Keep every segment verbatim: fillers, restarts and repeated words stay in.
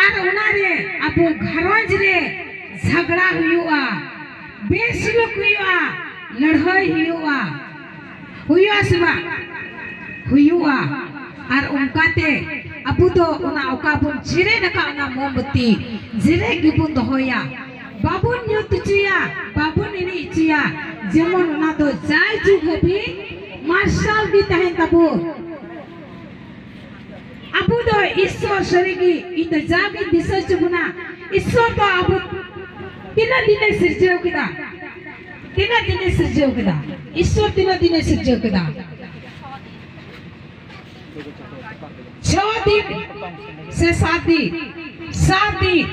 ᱟᱨ ᱚᱱᱟᱨᱮ ᱟᱵᱚ ᱜᱷᱟᱨᱚᱸᱡᱽ ᱨᱮ ᱡᱷᱟᱜᱽᱲᱟ ᱦᱩᱭᱩᱜᱼᱟ, ᱵᱮᱥᱩᱞᱩᱠ ᱦᱩᱭᱩᱜᱼᱟ, ᱞᱟᱹᱲᱦᱟᱹᱭ ᱦᱩᱭᱩᱜᱼᱟ, ᱦᱩᱭᱩᱜᱼᱟ ᱥᱮ ᱵᱟᱝ? ᱦᱩᱭᱩᱜᱼᱟ᱾ ᱟᱨ ᱚᱱᱠᱟᱛᱮ ᱟᱵᱚ ᱫᱚ ᱚᱱᱟ ᱚᱠᱟ ᱵᱚᱱ ᱡᱮᱨᱮᱫ ᱟᱠᱟᱫ, ᱚᱱᱟ ᱢᱳᱢᱵᱟᱛᱤ ᱡᱮᱨᱮᱫ ᱜᱮᱵᱚᱱ ᱫᱚᱦᱚᱭᱟ, ᱵᱟᱵᱚᱱ ᱧᱩᱛ ᱦᱚᱪᱚᱭᱟ, ᱵᱟᱵᱚᱱ ᱮᱱᱮᱡ ᱦᱚᱪᱚᱭᱟ, ᱡᱮᱢᱚᱱ ᱚᱱᱟ ᱫᱚ ᱡᱟᱭ ᱡᱩᱜᱽ ᱦᱟᱹᱵᱤᱡ ᱢᱟᱨᱥᱟᱞ ᱜᱮ ᱛᱟᱦᱮᱱ ᱛᱟᱵᱚᱱ᱾ ᱟᱵᱚ ᱫᱚ ᱤᱥᱥᱚᱨ ᱥᱟᱹᱨᱤᱜᱮ, ᱤᱧ ᱫᱚ ᱡᱟᱜᱤᱧ ᱫᱤᱥᱟᱹ ᱦᱚᱪᱚ ᱵᱚᱱᱟ, ᱤᱥᱥᱚᱨ ᱫᱚ ᱟᱵᱚ ᱛᱤᱱᱟᱹᱜ ᱫᱤᱱᱮ ᱥᱤᱨᱡᱟᱹᱣ ᱠᱮᱫᱟ? ᱛᱤᱱᱟᱹᱜ ᱫᱤᱱᱮ ᱥᱤᱨᱡᱟᱹᱣ ᱠᱮᱫᱟ? ᱤᱥᱥᱚᱨ ᱛᱤᱱᱟᱹᱜ ᱫᱤᱱᱮ ᱥᱤᱨᱡᱟᱹᱣ ᱠᱮᱫᱟ? ᱪᱷᱚ ᱫᱤᱱ ᱥᱮ ᱥᱟᱛ ᱫᱤᱱ? ᱥᱟᱛ ᱫᱤᱱ᱾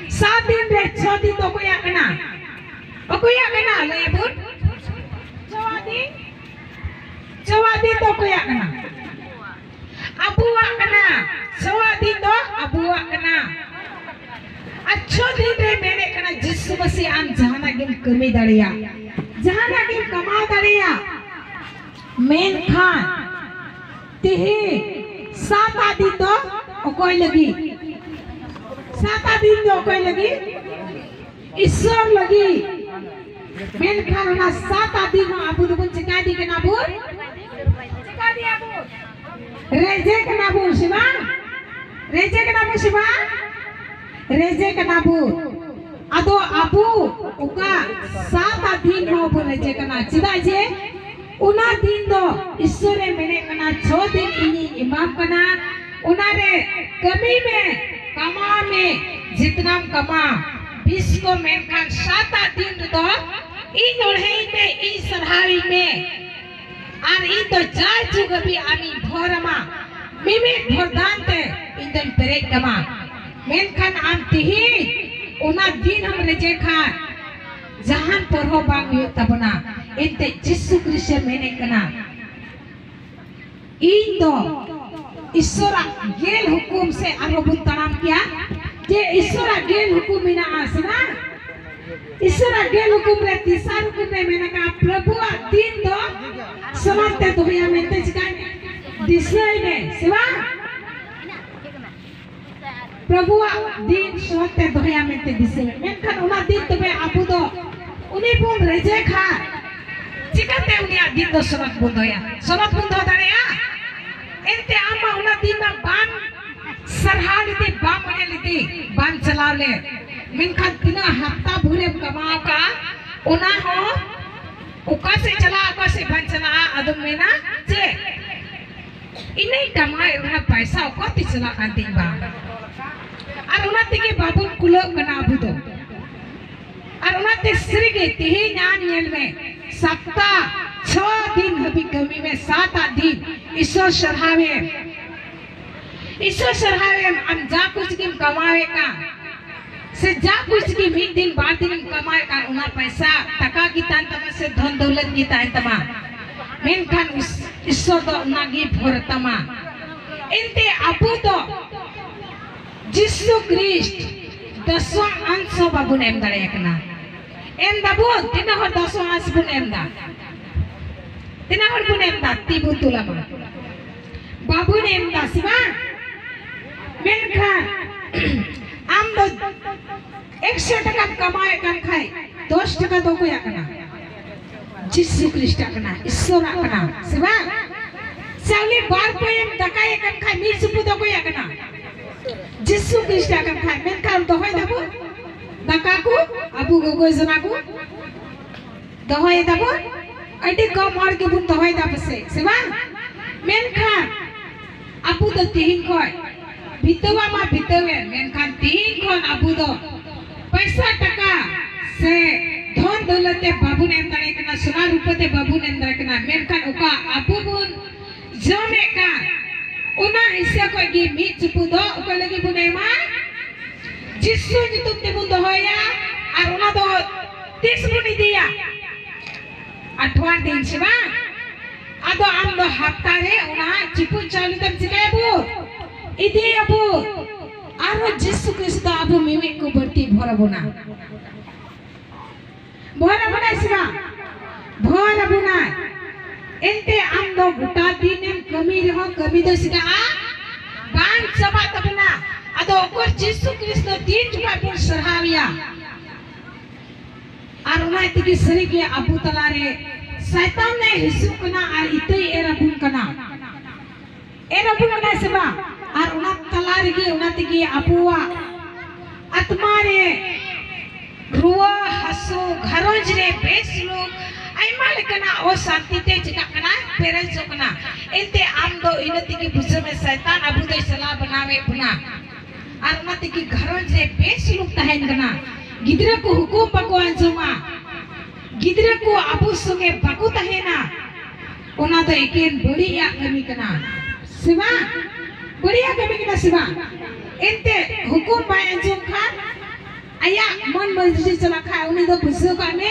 ᱥᱟᱛ ᱫᱤᱱ ᱨᱮ ᱪᱷᱚ ᱫᱤᱱ ᱫᱚ ᱚᱠᱚᱭᱟᱜ ᱠᱟᱱᱟ? ᱚᱠᱚᱭᱟᱜ ᱠᱟᱱᱟ? ᱞᱟᱹᱭ ᱟᱵᱚᱱ᱾ ᱪᱷᱚ ᱫᱤᱱ, ᱪᱷᱚ ᱫᱤᱱ ᱫᱚ ᱚᱠᱚᱭᱟᱜ ᱠᱟᱱᱟ? ᱟᱵᱚᱣᱟᱜ ᱠᱟᱱᱟ᱾ ᱪᱷᱚᱣᱟ ᱫᱤᱱ ᱫᱚ ᱟᱵᱚᱣᱟᱜ ᱠᱟᱱᱟ᱾ ᱟᱨ ᱪᱷᱚ ᱫᱤᱱ ᱨᱮ ᱢᱮᱱᱮᱫ ᱠᱟᱱᱟ, ᱡᱤᱥᱩ ᱢᱟᱹᱥᱤ ᱟᱢ ᱡᱟᱦᱟᱱᱟᱜ ᱜᱮᱢ ᱠᱟᱹᱢᱤ ᱫᱟᱲᱮᱭᱟᱜ, ᱡᱟᱦᱟᱱᱟᱜ ᱜᱮᱢ ᱠᱟᱢᱟᱣ ᱫᱟᱲᱮᱭᱟᱜ᱾ ᱢᱮᱱᱠᱷᱟᱱ ᱛᱤᱦᱤᱧ ᱥᱟᱛᱟᱜ ᱫᱤᱱ ᱫᱚ ᱚᱠᱚᱭ ᱞᱟᱹᱜᱤᱫ? ᱥᱟᱛᱟᱜ ᱫᱤᱱ ᱫᱚ ᱚᱠᱚᱭ ᱞᱟᱹᱜᱤᱫ? ᱤᱥᱥᱚᱨ ᱞᱟᱹᱜᱤᱫ᱾ ᱢᱮᱱᱠᱷᱟᱱ ᱚᱱᱟ ᱥᱟᱛᱟᱜ ᱫᱤᱱ ᱦᱚᱸ ᱟᱵᱚ ᱫᱚᱵᱚᱱ ᱪᱮᱠᱟᱭᱮᱫᱤ ᱠᱟᱱᱟ ᱵᱚᱱ? ᱪᱮᱠᱟᱭᱮᱫᱤᱭᱟ ᱵᱚᱱ? ᱨᱮᱡᱮ ᱠᱟᱱᱟ ᱵᱚᱱ ᱥᱮ ᱵᱟᱝ? ᱨᱮᱡᱮ ᱠᱟᱱᱟ ᱵᱚᱱ ᱥᱮ ᱵᱟᱝ? ᱨᱮᱡᱮ ᱠᱟᱱᱟ ᱵᱚᱱ᱾ ᱟᱫᱚ ᱟᱵᱚ ᱚᱠᱟ ᱥᱟᱛᱟᱜ ᱫᱤᱱ ᱦᱚᱸ ᱵᱚᱱ ᱨᱮᱡᱮ ᱠᱟᱱᱟ, ᱪᱮᱫᱟᱜ ᱡᱮ ᱚᱱᱟ ᱫᱤᱱ ᱫᱚ ᱤᱥᱥᱚᱨᱮ ᱢᱮᱱᱮᱫ ᱠᱟᱱᱟ, ᱪᱷᱚ ᱫᱤᱱ ᱤᱧᱤᱧ ᱮᱢᱟᱢ ᱠᱟᱱᱟ, ᱚᱱᱟᱨᱮ ᱠᱟᱹᱢᱤ ᱢᱮ, ᱠᱟᱢᱟᱣ ᱢᱮ, ᱡᱤᱛᱱᱟᱢ ᱠᱟᱢᱟᱣ ᱵᱤᱥ ᱠᱚ, ᱢᱮᱱᱠᱷᱟᱱ ᱥᱟᱛᱟᱜ ᱫᱤᱱ ᱨᱮᱫᱚ ᱤᱧ ᱚᱲᱦᱮᱧ ᱢᱮ, ᱤᱧ ᱥᱟᱨᱦᱟᱣᱤᱧ ᱢᱮ, ᱟᱨ ᱤᱧ ᱫᱚ ᱡᱟᱭ ᱡᱩᱜᱽ ᱦᱟᱹᱵᱤᱡ ᱟᱢᱤᱧ ᱵᱷᱚᱨ ᱟᱢᱟ, ᱢᱤᱢᱤᱫ ᱵᱷᱚᱨᱫᱟᱱ ᱛᱮ ᱤᱧ ᱫᱚᱧ ᱯᱮᱨᱮᱡ ᱠᱟᱢᱟ᱾ ᱢᱮᱱᱠᱷᱟᱱ ᱟᱢ ᱛᱤᱦᱤᱧ ᱚᱱᱟ ᱫᱤᱱ ᱦᱚᱸᱢ ᱨᱮᱡᱮ ᱠᱷᱟᱱ, ᱡᱟᱦᱟᱱ ᱯᱚᱨ ᱦᱚᱸ ᱵᱟᱝ ᱦᱩᱭᱩᱜ ᱛᱟᱵᱚᱱᱟ᱾ ᱮᱱᱛᱮ ᱡᱤᱥᱩ ᱠᱨᱤᱥᱴᱮ ᱢᱮᱱᱮᱫ ᱠᱟᱱᱟ, ᱤᱧ ᱫᱚ ᱤᱥᱥᱚᱨᱟᱜ ᱜᱮᱞ ᱦᱩᱠᱩᱢ ᱥᱮ ᱟᱨᱦᱚᱸ ᱵᱚᱱ ᱛᱟᱲᱟᱢ ᱠᱮᱭᱟ, ᱡᱮ ᱤᱥᱥᱚᱨᱟᱜ ᱜᱮᱞ ᱦᱩᱠᱩᱢ ᱢᱮᱱᱟᱜᱼᱟ ᱥᱮ ᱵᱟᱝ? ᱤᱥᱥᱚᱨᱟᱜ ᱜᱮᱞ ᱦᱩᱠᱩᱢ ᱨᱮ ᱛᱮᱥᱟᱨ ᱦᱩᱠᱩᱢ ᱨᱮ ᱢᱮᱱ ᱟᱠᱟᱫᱼᱟ, ᱯᱨᱚᱵᱷᱩᱣᱟᱜ ᱫᱤᱱ ᱫᱚ ᱥᱚᱢᱟᱱ ᱛᱮ ᱫᱚᱦᱚᱭᱟ ᱢᱮᱱᱛᱮ ᱪᱤᱠᱟᱹᱭ ᱢᱮ? ᱫᱤᱥᱟᱹᱭ ᱢᱮ, ᱥᱮ ᱵᱟᱝ? ᱯᱨᱚᱵᱷᱩᱣᱟᱜ ᱫᱤᱱ ᱥᱚᱱᱚᱛ ᱛᱮ ᱫᱚᱦᱚᱭᱟ ᱢᱮᱱᱛᱮ ᱫᱤᱥᱟᱹᱭᱟ᱾ ᱢᱮᱱᱠᱷᱟᱱ ᱚᱱᱟ ᱫᱤᱱ ᱛᱚᱵᱮ ᱟᱵᱚ ᱫᱚ ᱩᱱᱤ ᱵᱚᱱ ᱨᱮᱡᱮ ᱠᱷᱟᱱ, ᱪᱤᱠᱟᱹᱛᱮ ᱩᱱᱤᱭᱟᱜ ᱫᱤᱱ ᱫᱚ ᱥᱚᱱᱚᱛ ᱵᱚᱱ ᱫᱚᱦᱚᱭᱟ? ᱥᱚᱱᱚᱛ ᱵᱚᱱ ᱫᱚᱦᱚ ᱫᱟᱲᱮᱭᱟᱜᱼᱟ? ᱮᱱᱛᱮ ᱟᱢ ᱢᱟ ᱚᱱᱟ ᱫᱤᱱ ᱢᱟ ᱵᱟᱢ ᱥᱟᱨᱦᱟᱣ ᱞᱮᱫᱮ, ᱵᱟᱢ ᱚᱡᱮ ᱞᱮᱫᱮ, ᱵᱟᱢ ᱪᱟᱞᱟᱣ ᱞᱮ᱾ ᱢᱮᱱᱠᱷᱟᱱ ᱛᱤᱱᱟᱹᱜ ᱦᱟᱯᱛᱟ ᱵᱷᱳᱨᱮᱢ ᱠᱟᱢᱟᱣ ᱠᱟᱜᱼᱟ, ᱚᱱᱟ ᱦᱚᱸ ᱚᱠᱟ ᱥᱮᱫ ᱪᱟᱞᱟᱜᱼᱟ, ᱚᱠᱟ ᱥᱮᱫ ᱵᱟᱝ ᱪᱟᱞᱟᱜᱼᱟ, ᱟᱫᱚᱢ ᱢᱮᱱᱟ ᱪᱮᱫ? ᱤᱱᱟᱹᱧ ᱠᱟᱢᱟᱣᱮᱫ ᱨᱮᱦᱚᱸ ᱯᱟᱭᱥᱟ ᱚᱠᱟ ᱛᱮ ᱪᱟᱞᱟᱜ ᱠᱟᱱ ᱛᱤᱧ ᱵᱟᱝ? ᱟᱨ ᱚᱱᱟ ᱛᱮᱜᱮ ᱵᱟᱵᱚᱱ ᱠᱩᱞᱟᱹᱜ ᱠᱟᱱᱟ ᱟᱵᱚ ᱫᱚ᱾ ᱟᱨ ᱚᱱᱟᱛᱮ ᱥᱟᱹᱨᱤᱜᱮ ᱛᱮᱦᱮᱧ ᱟᱢ ᱧᱮᱞ ᱢᱮ, ᱥᱟᱯᱛᱟ ᱪᱷᱚ ᱫᱤᱱ ᱦᱟᱹᱵᱤᱡ ᱠᱟᱹᱢᱤ ᱢᱮ, ᱥᱟᱛ ᱟᱴ ᱫᱤᱱ ᱤᱥᱚᱨ ᱥᱟᱨᱦᱟᱣᱮᱢ, ᱤᱥᱚᱨ ᱥᱟᱨᱦᱟᱣᱮᱢ᱾ ᱟᱢ ᱡᱟ ᱠᱩᱪ ᱜᱮᱢ ᱠᱟᱢᱟᱣᱮᱫ ᱠᱟᱱ, ᱥᱮ ᱡᱟ ᱠᱩᱪ ᱜᱮ ᱢᱤᱫ ᱫᱤᱱ ᱵᱟᱨ ᱫᱤᱱᱮᱢ ᱠᱟᱢᱟᱣᱮᱫ ᱠᱟᱱ, ᱚᱱᱟ ᱯᱟᱭᱥᱟ ᱴᱟᱠᱟ ᱜᱮ ᱛᱟᱦᱮᱱ ᱛᱟᱢᱟ ᱥᱮ ᱫᱷᱚᱱ ᱫᱚᱣᱞᱚᱛ ᱜᱮ ᱛᱟᱦᱮᱱ ᱛᱟᱢᱟ, ᱢᱮᱱᱠᱷᱟᱱ ᱤᱥ-, ᱤᱥᱚᱨ ᱫᱚ ᱚᱱᱟ ᱜᱮ ᱵᱷᱚᱨ ᱛᱟᱢᱟ᱾ ᱮᱱᱛᱮ ᱟᱵᱚ ᱫᱚ ᱡᱤᱥᱩ ᱠᱨᱤᱥᱴ ᱫᱚᱥᱚᱢ ᱚᱝᱥᱚ ᱵᱟᱵᱚᱱ ᱮᱢ ᱫᱟᱲᱮᱭᱟᱜ ᱠᱟᱱᱟ᱾ ᱮᱢ ᱫᱟᱵᱚᱱ? ᱛᱤᱱᱟᱹᱜ ᱦᱚᱲ ᱫᱚᱥᱚᱢ ᱚᱝᱥᱚ ᱵᱚᱱ ᱮᱢ ᱫᱟ? ᱛᱤᱱᱟᱹᱜ ᱦᱚᱲ ᱵᱚᱱ ᱮᱢ ᱫᱟ? ᱛᱤ ᱵᱚᱱ ᱛᱩᱞᱟ ᱢᱟ᱾ ᱵᱟᱵᱚᱱ ᱮᱢ ᱫᱟ, ᱥᱮ ᱵᱟᱝ? ᱢᱮᱱᱠᱷᱟᱱ ᱟᱢ ᱫᱚ ᱮᱠᱥᱚ ᱴᱟᱠᱟᱢ ᱠᱟᱢᱟᱣᱮᱫ ᱠᱟᱱ ᱠᱷᱟᱡ, ᱫᱚᱥ ᱴᱟᱠᱟ ᱫᱚ ᱚᱠᱚᱭᱟᱜ ᱠᱟᱱᱟ? ᱡᱤᱥᱩ ᱠᱨᱤᱥᱴᱟᱜ ᱠᱟᱱᱟ, ᱤᱥᱚᱨᱟᱜ ᱠᱟᱱᱟ, ᱥᱮ ᱵᱟᱝ? ᱪᱟᱣᱞᱮ ᱵᱟᱨ ᱯᱟᱹᱭᱮᱢ ᱫᱟᱠᱟᱭᱮᱫ ᱠᱟᱱ ᱠᱷᱟᱡ, ᱢᱤᱫ ᱪᱩᱯᱩᱫ ᱫᱚ ᱚᱠᱚᱭᱟᱜ ᱠᱟᱱᱟ? ᱡᱤᱥᱩ ᱠᱨᱤᱥᱴᱟᱜ ᱠᱟᱱ ᱠᱷᱟᱡ᱾ ᱢᱮᱱᱠᱷᱟᱱ ᱫᱚᱦᱚᱭ ᱫᱟᱵᱚ ᱫᱟᱠᱟ ᱠᱚ, ᱟᱵᱚ ᱜᱚᱜᱚ ᱡᱚᱱᱟ ᱠᱚ ᱫᱚᱦᱚᱭ ᱫᱟᱵᱚ, ᱟᱹᱰᱤ ᱠᱚᱢ ᱦᱚᱲ ᱜᱮᱵᱚᱱ ᱫᱚᱦᱚᱭ ᱫᱟ ᱯᱟᱥᱮᱡ, ᱥᱮ ᱵᱟᱝ? ᱢᱮᱱᱠᱷᱟᱱ ᱟᱵᱚ ᱫᱚ ᱛᱤᱦᱤᱧ ᱠᱷᱚᱱ, ᱵᱤᱛᱟᱹᱣᱟ ᱢᱟ ᱵᱤᱛᱟᱹᱣᱮᱱ, ᱢᱮᱱᱠᱷᱟᱱ ᱛᱤᱦᱤᱧ ᱠᱷᱚᱱ ᱟᱵᱚ ᱫᱚ ᱯᱚᱭᱥᱟ ᱴᱟᱠᱟ ᱥᱮ ᱫᱷᱚᱱ ᱫᱚᱣᱞᱚᱛ ᱛᱮ ᱵᱟᱵᱚᱱ ᱮᱢ ᱫᱟᱲᱮᱭᱟᱜ ᱠᱟᱱᱟ, ᱥᱚᱱᱟ ᱨᱩᱯᱟᱹ ᱛᱮ ᱵᱟᱵᱚᱱ ᱮᱢ ᱫᱟᱲᱮᱭᱟᱜ ᱠᱟᱱᱟ, ᱢᱮᱱᱠᱷᱟᱱ ᱚᱠᱟ ᱟᱵᱚ ᱵᱚᱱ ᱡᱚᱢᱮᱫ ᱠᱟᱱ, ᱚᱱᱟ ᱦᱤᱥᱥᱟᱹ ᱠᱷᱚᱡ ᱜᱮ ᱢᱤᱫ ᱪᱩᱯᱩᱫ ᱫᱚ ᱚᱠᱚᱭ ᱞᱟᱹᱜᱤᱫ ᱵᱚᱱ ᱮᱢᱟ? ᱡᱤᱥᱩ ᱧᱩᱛᱩᱢ ᱛᱮᱵᱚᱱ ᱫᱚᱦᱚᱭᱟ᱾ ᱟᱨ ᱚᱱᱟ ᱫᱚ ᱛᱤᱥ ᱵᱚᱱ ᱤᱫᱤᱭᱟ? ᱟᱴᱷᱣᱟᱨ ᱫᱤᱱ, ᱥᱮ ᱵᱟᱝ? ᱟᱫᱚ ᱟᱢ ᱫᱚ ᱦᱟᱯᱛᱟ ᱨᱮ ᱚᱱᱟ ᱪᱩᱯᱩᱫ ᱪᱟᱣᱞᱮ ᱫᱚᱢ ᱪᱤᱠᱟᱹᱭᱟᱵᱚ? ᱤᱫᱤᱭᱟᱵᱚ᱾ ᱟᱨᱦᱚᱸ ᱡᱤᱥᱩ ᱠᱨᱤᱥᱴ ᱫᱚ ᱟᱵᱚ ᱢᱤᱢᱤᱫ ᱠᱚ ᱵᱟᱹᱲᱛᱤ ᱵᱷᱚᱨ ᱟᱵᱚᱱᱟ᱾ ᱵᱷᱚᱨ ᱟᱵᱚᱱᱟᱭ ᱥᱮ ᱵᱟᱝ? ᱵᱷᱚᱨ ᱟᱵᱚᱱᱟᱭ᱾ ᱮᱱᱛᱮ ᱟᱢ ᱫᱚ ᱜᱚᱴᱟ ᱫᱤᱱᱮᱢ ᱠᱟᱹᱢᱤ ᱨᱮᱦᱚᱸ ᱠᱟᱹᱢᱤ ᱫᱚ ᱪᱤᱠᱟᱜᱼᱟ? ᱵᱟᱝ ᱪᱟᱵᱟᱜ ᱛᱟᱵᱚᱱᱟ᱾ ᱟᱫᱚ ᱚᱠᱚᱭ ᱡᱤᱥᱩ ᱠᱨᱤᱥᱴᱚ ᱫᱤᱱ ᱡᱚᱠᱷᱟᱡ ᱵᱚᱱ ᱥᱟᱨᱦᱟᱣᱮᱭᱟ, ᱟᱨ ᱚᱱᱟ ᱛᱮᱜᱮ ᱥᱟᱹᱨᱤᱜᱮ ᱟᱵᱚ ᱛᱟᱞᱟᱨᱮ ᱥᱟᱭᱛᱟᱱ ᱮ ᱦᱤᱡᱩᱜ ᱠᱟᱱᱟ ᱟᱨ ᱤᱛᱟᱹᱭ ᱮᱨ ᱟᱵᱚᱱ ᱠᱟᱱᱟ᱾ ᱮᱨ ᱟᱵᱚᱱ ᱠᱟᱱᱟᱭ ᱥᱮ ᱵᱟᱝ? ᱟᱨ ᱚᱱᱟ ᱛᱟᱞᱟ ᱨᱮᱜᱮ, ᱚᱱᱟ ᱛᱮᱜᱮ ᱟᱵᱚᱣᱟᱜ ᱟᱛᱢᱟ ᱨᱮ ᱨᱩᱣᱟᱹ ᱦᱟᱹᱥᱩ, ᱜᱷᱟᱨᱚᱸᱡᱽ ᱨᱮ ᱵᱮᱥᱞᱩᱠ, ᱟᱭᱢᱟ ᱞᱮᱠᱟᱱᱟᱜ ᱚᱥᱟᱱᱛᱤ ᱛᱮ ᱪᱤᱠᱟᱜ ᱠᱟᱱᱟ, ᱯᱮᱨᱮᱡᱚᱜ ᱠᱟᱱᱟ᱾ ᱮᱱᱛᱮ ᱟᱢ ᱫᱚ ᱤᱱᱟᱹ ᱛᱮᱜᱮ ᱵᱩᱡᱷᱟᱹᱣ ᱢᱮ, ᱥᱟᱭᱛᱟᱱ ᱟᱵᱚ ᱫᱚᱭ ᱥᱟᱞᱟ ᱵᱮᱱᱟᱣᱮᱫ ᱵᱚᱱᱟ᱾ ᱟᱨ ᱚᱱᱟ ᱛᱮᱜᱮ ᱜᱷᱟᱨᱚᱸᱡᱽ ᱨᱮ ᱵᱮᱥᱞᱩᱠ ᱛᱟᱦᱮᱱ ᱠᱟᱱᱟ᱾ ᱜᱤᱫᱽᱨᱟᱹ ᱠᱚ ᱦᱩᱠᱩᱢ ᱵᱟᱠᱚ ᱟᱸᱡᱚᱢᱟ, ᱜᱤᱫᱽᱨᱟᱹ ᱠᱚ ᱟᱵᱚ ᱥᱚᱸᱜᱮ ᱵᱟᱠᱚ ᱛᱟᱦᱮᱱᱟ᱾ ᱚᱱᱟ ᱫᱚ ᱮᱠᱮᱱ ᱵᱟᱹᱲᱤᱡᱟᱜ ᱠᱟᱹᱢᱤ ᱠᱟᱱᱟ, ᱥᱮ ᱵᱟᱝ? ᱵᱟᱹᱲᱤᱡᱟᱜ ᱠᱟᱹᱢᱤ ᱠᱟᱱᱟ, ᱥᱮ ᱵᱟᱝ? ᱮᱱᱛᱮ ᱦᱩᱠᱩᱢ ᱵᱟᱭ ᱟᱸᱡᱚᱢ ᱠᱷᱟᱱ, ᱟᱭᱟᱜ ᱢᱚᱱ ᱢᱚᱨᱡᱤ ᱪᱟᱞᱟᱜ ᱠᱷᱟᱱ, ᱩᱱᱤ ᱫᱚ ᱵᱩᱡᱷᱟᱹᱣ ᱠᱟᱜ ᱢᱮ,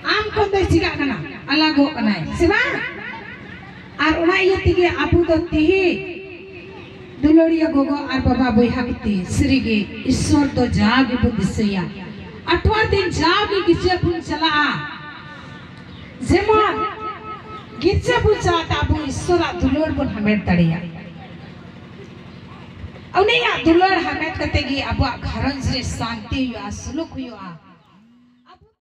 ᱟᱢ ᱠᱷᱚᱱ ᱫᱚᱭ ᱪᱤᱠᱟᱜ ᱠᱟᱱᱟ, ᱟᱞᱟᱜᱚᱜ ᱠᱟᱱᱟᱭ, ᱥᱮ ᱵᱟᱝ? ᱟᱨ ᱚᱱᱟ ᱤᱭᱟᱹ ᱛᱮᱜᱮ ᱟᱵᱚ ᱫᱚ ᱛᱤᱦᱤᱧ ᱫᱩᱞᱟᱹᱲᱤᱭᱟᱹ ᱜᱚᱜᱚ ᱟᱨ ᱵᱟᱵᱟ ᱵᱚᱭᱦᱟ ᱠᱚᱛᱮ ᱥᱟᱹᱨᱤᱜᱮ ᱤᱥᱥᱚᱨ ᱫᱚ ᱡᱟ ᱜᱮᱵᱚᱱ ᱫᱤᱥᱟᱹᱭᱟ᱾ ᱟᱴᱷᱣᱟᱨ ᱫᱤᱱ ᱡᱟᱣᱜᱮ ᱜᱤᱨᱡᱟᱹ ᱵᱚᱱ ᱪᱟᱞᱟᱜᱼᱟ, ᱡᱮᱢᱚᱱ ᱜᱤᱨᱡᱟᱹ ᱵᱚᱱ ᱪᱟᱞᱟᱜ ᱛᱮ ᱟᱵᱚ ᱤᱥᱥᱚᱨᱟᱜ ᱫᱩᱞᱟᱹᱲ ᱵᱚᱱ ᱦᱟᱢᱮᱴ ᱫᱟᱲᱮᱭᱟᱜᱼᱟ᱾ ᱩᱱᱤᱭᱟᱜ ᱫᱩᱞᱟᱹᱲ ᱦᱟᱢᱮᱴ ᱠᱟᱛᱮ ᱜᱮ ᱟᱵᱚᱣᱟᱜ ᱜᱷᱟᱨᱚᱸᱡᱽ ᱨᱮ ᱥᱟᱱᱛᱤ ᱦᱩᱭᱩᱜᱼᱟ, ᱥᱩᱞᱩᱠ ᱦᱩᱭᱩᱜᱼᱟ᱾